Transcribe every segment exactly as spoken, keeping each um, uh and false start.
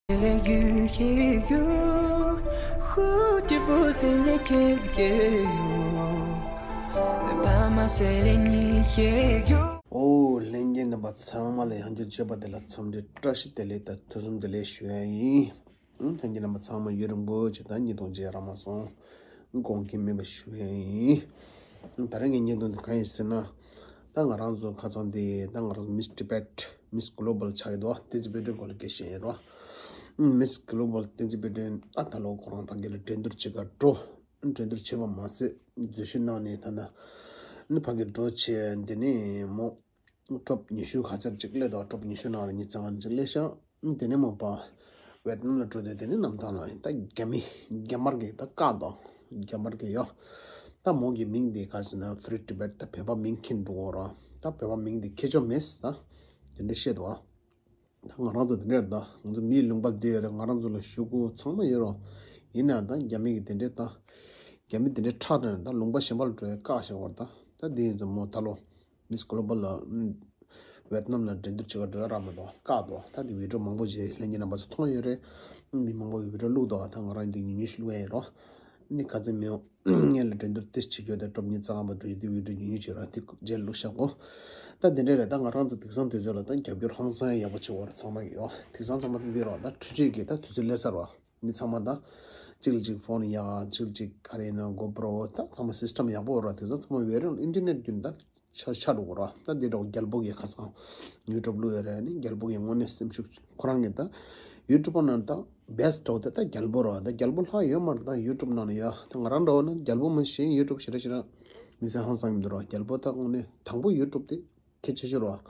ལས་རྒྱུ་ཞིག་རྒྱུ། ཧུ་ཏི་པོ་ཟེར་ལས་ཁེབས་ཀྱི་ཡོད། པ་མ་ཟེར་ལས་ཉི་ཞིག་རྒྱུ། ཨོ་ལྷན་རྒྱས་རྣམ་པ་ཚང་མ་ལ་ཡང་བསྐྱར་བྱས་པ་དེ་ལ་འཚམས་འདྲི་བཀྲ་ཤིས་བདེ་ལེགས་དང་ཐུགས་གསོ་བདེ་ལེགས་ཞུ་ཡ་ཡིན། ཨང་། ལྷན་རྒྱས་རྣམ་པ་ཚང་མ་ཡུན་རིང་པོ་ཅིག་དང་ཉིས་སྟོང་བརྒྱད་ར་མ་སོང་། དགོངས་འགལ་མེད་པ་ཞུ་ཡ་ཡིན། ད་རེས་ངའི་བརྙན་ཐུང་འདི་གང་ཡིན་ཟེར་ན། ད་ང་རང་ཚོ་ཁ་སང་དེ་ད་ང་རང་ཚོ་Miss Tibet Miss Global ཆགས་ཡོད་དོ། བསྟན་འཛིན་དཔལ་སྒྲོན་སྐོར་ལ་སྐད་ཆ་ཡིན་རོ། Miss Global བསྟན་འཛིན་དཔལ་སྒྲོན་ཨ་ད་ལོ་ཁོ་རང་ཕ་གི་ལ་འགྲན་བསྡུར་བྱེད་ག་འགྲོ། འགྲན་བསྡུར་བྱེད་པ་མ་ཟད་འཛུལ་ཞུགས་གནང་ནས་ད་ལྟ་ནི་ཕ་གི་འགྲོ་བྱས་འདི་ནས་མོ། ཊོབ་ཉི་ཤུ་ག་ཚོད་ཅིག་སླེབས་འདུག་ཊོབ་ཉི་ཤུ་ནང་ལ་ཉི་ཤུ་རྩ་ལྔ་ཅིག་སླེབས་ཤག་དེ་ནས་མོ་པ་ཝེད་ནམ་ལ་འགྲོ་དུས་དེ་ནས་གནམ་ཐང་ལ་ད་རྒྱ་མི་རྒྱ་དམར་གྱི་ད་བཀག་འདུག་རྒྱ་དམར་གྱི་ཡོ། ད་མོ་གི་མིང་དེ་ག་ཟེར་ན་Free Tibet ད་བོད་པ་མིང་འཁྱེར་འགྲོ་གོ་ར། ད་བོད་པ་མིང་དེ་འཁྱེར་ཆོག་མེད་ད། དེ་འདྲ་བཤད་འདུག་ད་ང་རང་ཚོ་དེ་འདྲ་ད་ང་ཚོ་མིའི་ལུང་པ་འདི་ཡོད་རེད། ང་རང་ཚོ་ལ་ཞུ་སྒོ་ཚང་མ་ཡོད་རོ། ཡིན་ན་ད་རྒྱ་མི་གི་དེ་འདྲ་ད་རྒྱ་མི་དེ་འདྲ་ཁྲག་དྲན་ད་ལུང་པ་གཞན་པ་ལ་འགྲོ་ཡ་བཀག་བཞག་པ་རེད་ད། ད་དེ་ཡིན་ཙང་མོ་ད་ལོ། Miss Global ལ་ཝེད་ནམ་ལ་འགྲན་བསྡུར་བྱེད་ག་འགྲོ་ཡ་རག་མ་འདུག་བཀག་འདུག་ད་དེ་བི་ཌི་ཡོ་མང་པོ་ཞིག་ལྷན་རྒྱས་རྣམ་པ་ཚོ་མཐོང་ཡོད་རེད། མི་མང་པོ་གིས་བི་ཌི་ཡོ་བླུགས་འདུག་ད་ང་རང་འདི་ཉུང་ཉུང་ཞིག་བླུགས་ཡ་ཡིན་རོ། ནི་ག་ཚོད་མི་ཡོང་ངས་ལ་འགྲན་བསྡུར་ཏེ་བྱེད་རྒྱུ་དེ་ཊོབ་ཉི་ཤུ་རྩ་ལྔ་པ་འགྲོ་རྒྱུ་དེ་བི་ཌི་ཡོ་ཉུང་ཉུང་ཞིག་ར་དེ་རྗེས་བླུགས་བཞག་གོ་ད་དེ་འདྲ་རེད། ད་ང་རང་ཚོ་དེང་སང་དུས་ཚོད་ལ་ད་རྒྱབ་སྐྱོར་ཧང་སང་ཡག་པོ་བྱེད་དགོས་རེད་ཚང་མ་གིས་ཡོ། དེང་སང་ཚང་མ་འདི་རོ་ད་འཕྲུལ་ཆས་ཀྱི་ད་དུས་ཚོད་སླེབས་ཚར་བ། མི་ཚང་མ་ད་གཅིག་ལ་གཅིག་ཕོན་ཡག་གཅིག་ལ་གཅིག་ག་རེ་ཡིན་ན་གོ་པྲོ་ད་ཚང་མ་སིས་ཊམ་ཡག་པོ་ར། དེང་སང་ཚང་མ་ཝེ་རལ་ཨིན་ཊར་ནེཊ་བརྒྱུད་ད་ཆ་ཆ་འགྲོ་གོ་ར། ད་འདི་འདྲ་བོ་རྒྱལ་པོ་གི་ཁ་སང་ཡུ་ཊུབ་བླུགས་ཡོད་རེད། ནི་རྒྱལ་པོ་གི་དངོས་གནས་སེམས་ཤུགས་ཁོ་རང་གི་ད་ཡུ་ཊུབ་པ་ནང་ད་བེ་སི་ཊི་འདྲ་བོ་དེ་ད་རྒྱལ་པོ་ར། ད་རྒྱལ་པོ་ལྷག་ཡོད་མ་རེད། ད་ཡུ་ཊུབ་ནང་ན་ཡ་ད་ང་རང་འདྲ་བོ་ན་རྒྱལ་པོ་མ་གཞན་ཡུ་ཊུབ་ཞེ་དྲག་ཞེ་དྲག་མི་ཚེ་ཧང་སང་གི་མི་འདུག་ར། རྒྱལ་པོ་ད་དངོས་གནས་དང་པོ་ཡུ་ཊུབ་དེ། གལ་ཆེ་ཤོས་རོ།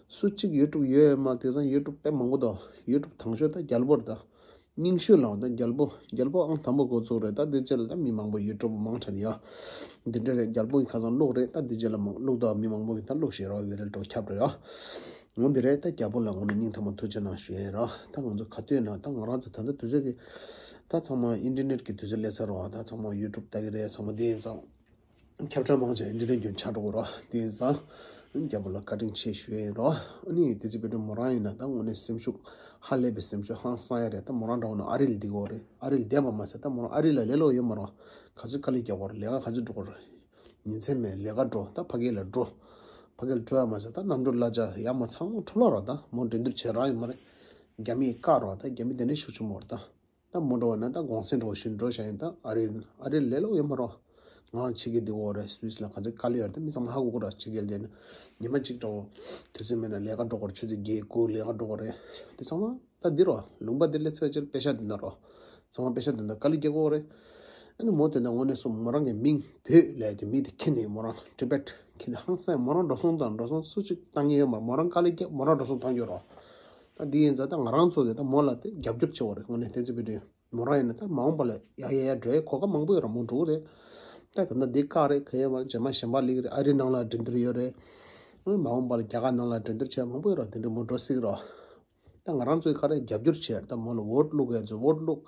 སུ་གཅིག་ཡུ་ཊུབ་ཡོད་ཡོད་མ་དེང་སང་ཡུ་ཊུབ་དཔེ་མང་པོ་འདུག་ཡུ་ཊུབ་དང་ཤོས་ད་རྒྱལ་པོ་རེད་ད། རྙིང་ཤོས་ལ་ད་རྒྱལ་པོ་རྒྱལ་པོ་ཨང་དང་པོ་འགོ་བཙུགས་རེད། ད་དེ་རྗེས་ལ་ད་མི་མང་པོ་ཡུ་ཊུབ་མང་དྲགས་ཡ། འདི་འདྲ་རེད། རྒྱལ་པོ་གི་ཁ་སང་བླུགས་རེད། ད་དེ་རྗེས་ལ་མང་བླུགས་ད་མི་མང་པོ་གི་ད་བླུགས་ཤེས་རོ་བི་རལ་འགྲོ་ཁྱབ་རེད་ཡ། འོ་འདི་རེད། ད་རྒྱལ་པོ་ལ་ངོ་ནས་སྙིང་ཐག་པ་ཐུགས་རྗེ་གནང་ཞུ་ཡ་ཡིན་རོ། ད་ང་ཚོ་ག་དུས་ན་ད་ང་རང་ཚོ་ད་ལྟ་དུས་ཚོད་ཀྱི་ད་ཚང་མ་ཨིན་ཊར་ནེཊ་གི་དུས་ཚོད་སླེབས་ཚར་རོ། ད་ཚང་མ་ཡུ་ཊུབ་ལྟ་གི་རེད། ཚང་མ་འདི་ཡིན་ཙང་། ཁྱབ་བསྒྲགས་མང་ཆེ་འདི་འདྲ་རྒྱུན་ཆགས་འགྲོ་གི་རོ། དེ་ཡིན་ཙང་རྒྱལ་པོ་ལ་བཀའ་དྲིན་ཆེ་ཞུ་ཡ་ཡིན་རོ། ཨ་ནི་དེ་ཚེ་དཔལ་སྒྲོན་མོ་རང་ཡིན་ན་ད་དངོས་གནས་སེམས་ཤུགས་ཧ་ལས་པའི་སེམས་ཤུགས་ཧང་སང་ཡ་རེད། ད་མོ་རང་འདྲ་བོ་ན་ཨ་རི་ལ་བསྡད་ཀྱི་ཡོད་རེད། ཨ་རི་ལ་བསྡད་པ་མ་ཟད་ད་མོ་རང་ཨ་རི་ལ་ལས་སླ་པོ་ཡོད་མ་རེད། ག་ཚོད་དཀའ་ལས་རྒྱག་དགོས་རེད། ལས་ཀ་ག་ཚོད་འགྲོ་དགོས་རེད། ཉིན་མཚན་མེད་ལས་ཀ་འགྲོ། ད་ཕ་གི་ལ་འགྲོ། ཕ་གི་ལ་འགྲོ་ཡ་མ་ཟད་ད་གནམ་གྲུ་གླ་ཆ་ཡ་མ་ཚང་མ་འཕྲོ་བརླག་རོ། ད་མོ་འགྲན་བསྡུར་བྱེད་རག་ཡོད་མ་རེད། རྒྱ་མིས་བཀག་རོ། ད་རྒྱ་མི་དེ་འདྲ་ཤུགས་ཆེན་པོ་རེད་ད། ད་མོ་འགྲོ་བ་ན་ད་གུང་སེང་འགྲོ་བཞིན་འགྲོ་བཞིན་ཡིན། ད་ཨ་རི་ཨ་རི་ལས་སླ་པོ་ཡོད་མ་རེད། ང་ཕྱི་རྒྱལ་བསྡད་ཀྱི་ཡོད་རེད། སུད་སི་ལ་ག་ཚོད་དཀའ་ལས་ཡོད་རེད། ད་མི་ཚང་མ་ཧ་གོ་གི་རེད། ཕྱི་རྒྱལ་བསྡད་ན་ཉི་མ་གཅིག་འདྲ་བོ་དུས་ཚོད་མེད་ན་ལས་ཀ་འགྲོ་དགོས་རེད། ཆུ་ཚོད་བརྒྱད་དགུ་ལས་ཀ་འགྲོ་དགོས་རེད། དེ་ཚང་མ་ད་འདི་རེད། ལུང་པ་འདི་སླེབས་ཚར་རྗེས་པེ་ཤ་འདི་ན་རོ། ཚང་མ་པེ་ཤ་འདི་ན་དཀའ་ལས་རྒྱག་གི་ཡོད་རེད། ཨ་ནི་མོ་དེ་འདྲ་དངོས་གནས་སོང་མོ་རང་གི་མིང་བོད་ལབ་ཀྱི་མི་དེ་ཁྱེར་ནས་མོ་རང་ཊི་བེཊ་ཁྱེར་ནས་ཧང་སང་མོ་རང་འགྲོ་སོང་དང་འགྲོ་སོང་སུ་གཅིག་བཏང་གི་ཡོད་མ་རེད། མོ་རང་དཀའ་ལས་རྒྱབ་མོ་རང་འགྲོ་སོང་བཏང་གི་ཡོད་རེད། ད་འདི་ཡིན་ཙང་ད་ང་རང་ཚོ་གིས་ད་མོ་ལ་དེ་རྒྱབ་སྐྱོར་བྱེད་དགོས་རེད། དངོས་གནས་བསྟན་འཛིན་དཔལ་སྒྲོན་མོ་རང་ཡིན་ན་ད་མ་འོངས་པ་ལ་ཡ་ཡ་ཡ་འགྲོ་ཡའི་གོ་སྐབས་མང་པོ་ཡོད་རེད། མོ་འགྲོ་གི་རེད། ད་ད་ལྟ་འདི་བཀག་རེད། ག་ཡོད་མ་རེད། རྗེས་མ་གཞན་པ་སླེབས་ཀྱི་རེད། ཨ་རི་ནང་ལ་འགྲན་བསྡུར་ཡོད་རེད། མ་འོངས་པ་ལ་རྒྱ་གར་ནང་ལ་འགྲན་བསྡུར་བྱེད་ཡ་མང་པོ་ཡོད་རེད། དེ་འདྲ་མོ་འགྲོ་སྲིད་ཀྱི་རེད། ད་ང་རང་ཚོའི་ཁ་རེ་རྒྱབ་སྐྱོར་བྱས་ད་མོ་ལ་ཝོ་ཊི་བླུགས་ཡ་ཚོ་ཝོ་ཊི་བླུགས།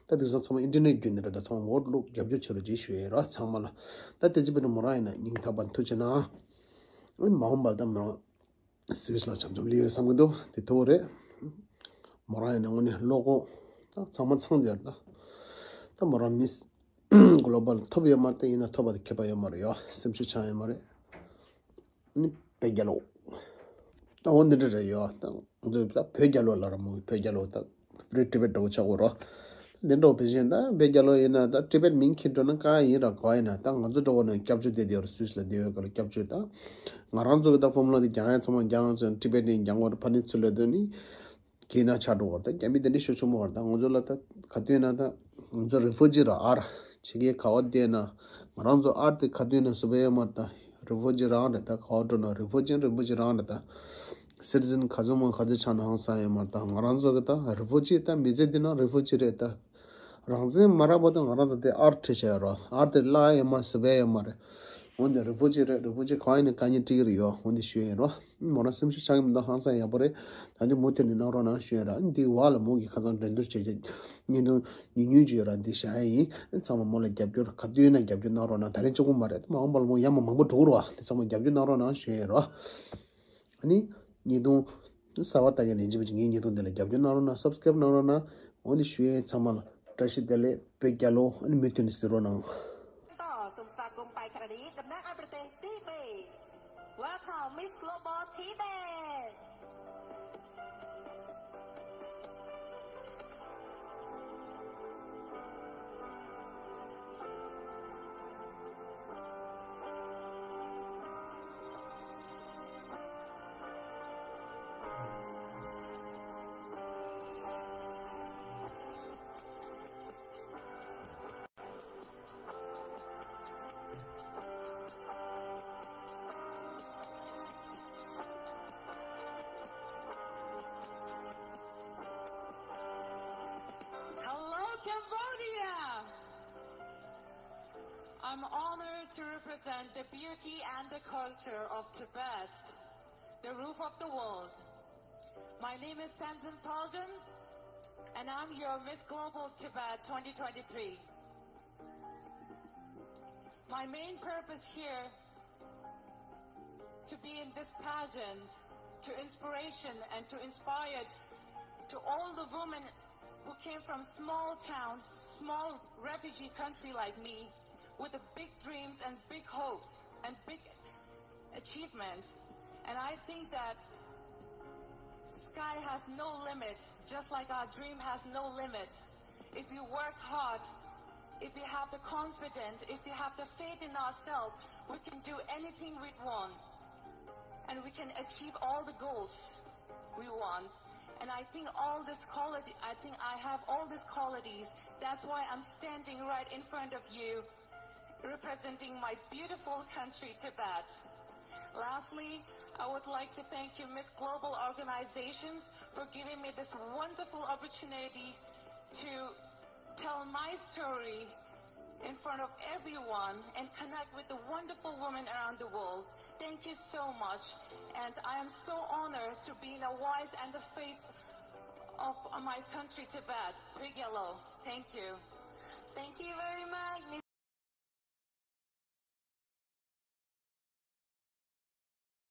ད་དེང་སང་ཚང་མ་ཨིན་ཊར་ནེཊ་བརྒྱུད་ནས་རེད། ད་ཚང་མ་ཝོ་ཊི་བླུགས་རྒྱབ་སྐྱོར་བྱེད་རོགས་བྱེད་ཞུ་ཡ་ཡིན་རོ། ཚང་མ་ལ་ད་བསྟན་འཛིན་དཔལ་སྒྲོན་མོ་རང་ཡིན་ན་སྙིང་ཐག་པ་ཐུགས་རྗེ་གནང་། མ་འོངས་པ་ད་མོ་རང་སུད་སི་ལ་འཆམ་འཆམ་སླེབས་ཡོད་བསམ་གྱི་འདུག་དེ་ཐུགས་རེད། མོ་རང་ཡིན་ན་དངོས་གནས་བློ་ཁོག་ད་ཚང་མ་ཚང་རྒྱུ་རེད། ད་ད་མོ་རང་མིས་གོ་ལོ་བལ་ཐོབ་ཡོད་མ་རེད། ད་ཡིན་ན་ཐོབ་པ་དེ་ཁྱད་པར་ཡོད་མ་རེད་ཡོ། སེམས་ཤུགས་ཆག་ཡོད་མ་རེད། ནི་བོད་རྒྱལ་ལོ། ད་འོ་འདི་འདྲ་རེད་ཡོ། ད་ང་ཚོས་ད་བོད་རྒྱལ་ལོ་ལབ་ར་མོ་བོད་རྒྱལ་ལོ་ད་Free Tibet འདྲ་བོ་ཆགས་དགོས་རོ། འདི་འདྲ་བོ་བེད་བཞིན་ད་བོད་རྒྱལ་ལོ་ཡིན་ན་ད་ཊི་བེཊ་མིང་འཁྱེར་འགྲོ་ན་ག་ཡིན་ར་ག་ཡིན་ན་ད་ང་ཚོ་འདྲ་བོ་ན་སྐྱབས་བཅོལ་བསྡད་དེ་ཡོད་ར། སུད་སི་ལ་བསྡད་ཡོད་ག་ལ་སྐྱབས་བཅོལ་ད། ང་རང་ཚོ་གི་ད་ཕོམ་ལོ་དེ་རྒྱག་ཡ་ཚང་མ་རྒྱག་ཚོ་ཊི་བེཊ་ནས་རྒྱག་དགོས་ར། ཕ་ནི་ཚུར་ལ་སྡོད་ནི། གྱི་ན་ཆགས་འགྲོ་བར་ད་རྒྱ་མི་དེ་འདྲ་ཤོད་ཆོག་མོ་བར་ད་ང་ཚོ་ལ་ད་ག་དུས་ན་ད་ང་ཚོ་རི་ཕུ་ཇི་ར་ཨར་ཕྱི་རྒྱལ་ག་བ་བསྡད་ན་ང་རང་ཚོ་ཨར་དེ་ག་དུས་ན་སུ་བས་ཡོད་མར་ད་རི་ཕུ་ཇི་རང་རེད། ད་ག་བ་འགྲོ་ན་རི་ཕུ་ཇི་རི་ཕུ་ཇི་རང་རེད། ད་སི་ཊི་ཛན་ག་ཚོད་མང་ག་ཚོད་ཆགས་ན་ཧང་སང་ཡོད་མར་ད་ང་རང་ཚོ་གི་ད་རི་ཕུ་ཇི་ད་མི་ཚེ་འདི་ན་རི་ཕུ་ཇི་རེད་ད། རང་བཙན་མ་རག་པ་དང་ང་རང་ཚོ་དེ་ཨར་ཁྲིད་བྱས་ཡོད་རོ། ཨར་དེ་བརླག་ཡོད་མ་རེད། ཟི་བས་ཡོད་མ་རེད། འོན་ཏེ་རི་ཕུ་ཇི་རེད། རི་ཕུ་ཇི་གང་ཡིན་ནས་གང་ཡིན་འགྲིག་གི་རེད་ཡོ། འོན་ཏེ་ཞུ་ཡིན་རོ། མོ་རང་སེམས་ཤུགས་ཆག་གི་མི་འདུག་ཧང་སང་ཡག་པོ་རེད། ད་འདི་མུ་མཐུད་ནས་གནང་རོགས་གནང་ཞུ་ཡིན་ར། འདི་བར་ལ་མོ་གི་ཁ་སང་འགྲན་བསྡུར་བྱེད་ཀྱི་བརྙན་ཐུང་ཉུང་ཉུང་ཅིག་ཡོད་ར། འདི་བཞག་ཡ་ཡིན། ཚང་མ་མོ་ལ་རྒྱབ་སྐྱོར་ག་དུས་ན་རྒྱབ་སྐྱོར་གནང་རོགས་གནང་། ད་རིང་གཅིག་པོ་མ་རེད། མ་འོངས་པ་ལ་མོ་ཡར་མར་མང་པོ་འགྲོ་གི་རེད་བ། དེ་ཚང་མ་རྒྱབ་སྐྱོར་གནང་རོགས་གནང་ཞུ་ཡིན་རོ། ཨ་ནི། ཉིས་སྟོང་ གསར་པ་ལྟ་མཁན་ཡིན་གཅིག་པ་གཅིག་ངའི་ཉིས་སྟོང་དེ་ལ་རྒྱབ་སྐྱོར་གནང་རོགས་གནང་། སབ་སི་ཀ་རེབ་གནང་རོགས་གནང་། འོ་འདི་ཞུ་ཡས་ཚང་མ་ལ་བཀྲ་ཤིས་བདེ་ལེགས། བོད་རྒྱལ་ལོ། ཨ་ནི་མུ་མཐུད་ནས་གཟིགས་རོགས་གནང་། ཏོག་སུམ་སྦ་ཀུང་པའི་ཁ་རི་དམ་ནག་ཨ་པྲ་ཏེ་ཏི་པེ། Welcome, Miss Global Tibet. Hello, Cambodia! I'm honored to represent the beauty and the culture of Tibet, the roof of the world. My name is Tenzin Palden, and I'm your Miss Global Tibet twenty twenty-three. My main purpose here to be in this pageant, to inspiration and to inspire to all the women who came from small town, small refugee country like me, with the big dreams and big hopes and big achievements. And I think that sky has no limit, just like our dream has no limit. If we work hard, if we have the confidence, if we have the faith in ourselves, we can do anything we want. And we can achieve all the goals we want. And I think all this quality, I think I have all these qualities. That's why I'm standing right in front of you, representing my beautiful country, Tibet. Lastly, I would like to thank you, Miss Global Organizations, for giving me this wonderful opportunity to tell my story in front of everyone and connect with the wonderful women around the world. Thank you so much. And I am so honored to be in a voice and the face of my country, Tibet. Big hello. Thank you.